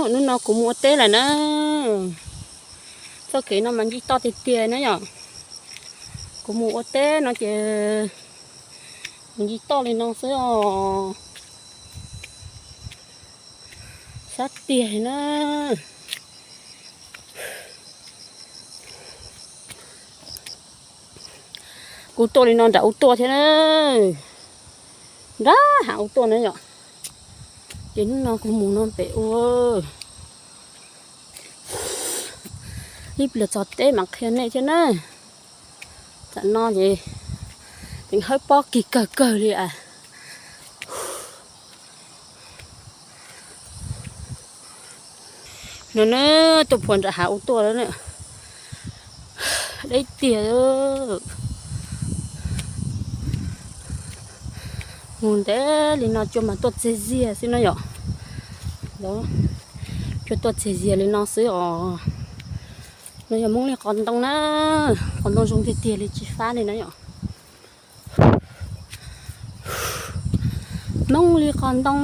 Hnub no kuv mus ua teb lawm na. Txoj kev no mas ncig toj tiag tiag na yom. Kuv mus ua teb no ces mus ncig toj li no xwb os. Sab tiag na. Kuv tuaj li no nram ub tuaj thiab na. Nrab hav ub tuaj na yom. Ces hnub no kuv mus no pem ua ib pliag txog teb mam qhia nej thiab na. Tam no ces teem hawb pob kig kawg kawg li as. No na, tuaj puag nram hav ub tuaj lawm na. Deb tiag. Mus ntev li no cua mas tuaj txias zias xwb no yom. Cua tuaj txias zias li no xwb os. No yog Hmoob Lis qos ntoo na. Qos ntoo zoo tiag tiag li tsis fab li na yom. Hmoob Lis qos ntoo.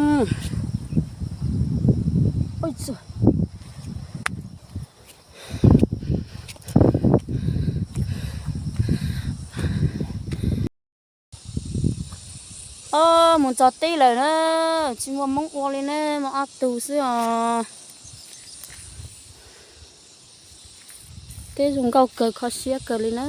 Mus txog teb lawm na, tsis muaj Hmoob ua li ne, muaj ob tug xwb os. Teb zoo nkauj kawg, kho siab kawg li na.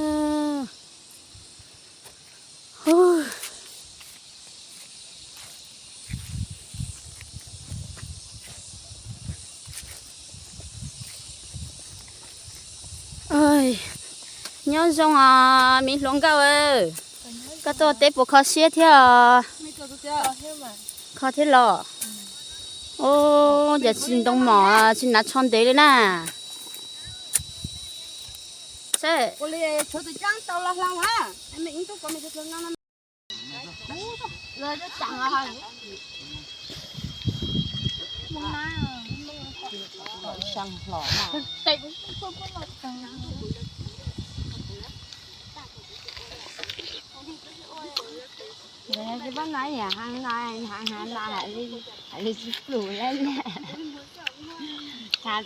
Nyob zoo os me hluas nkauj, koj tuaj teb puas kho siab thiab os? Kho thiab los. Ub, cas tsis ntoo mom tsis hnav tsho ntev li na. Tsis paub no, hais li tsis plhus li. Txhob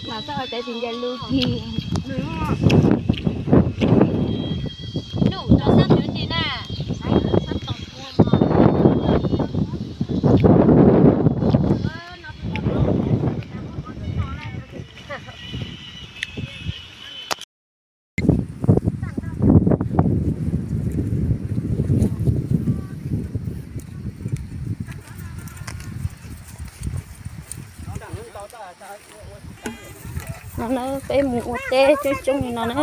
ua teb tsis ncaws lus kiag. No na, peb mus ua teb coob coob li no na.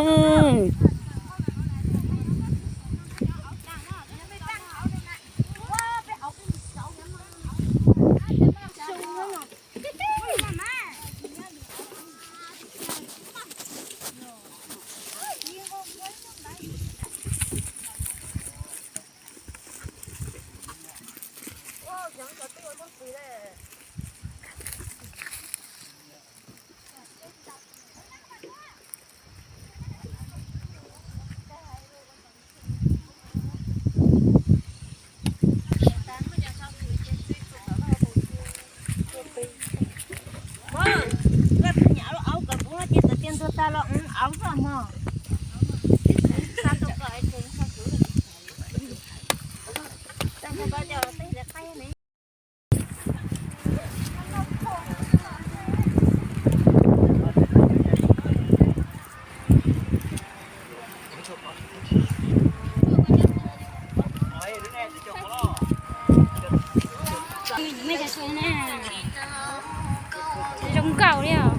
Zoo nkauj li os.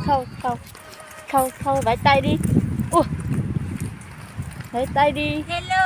Thau, thau, thau, thau, vaiv tais li. Ua, vaiv tais li. Hello.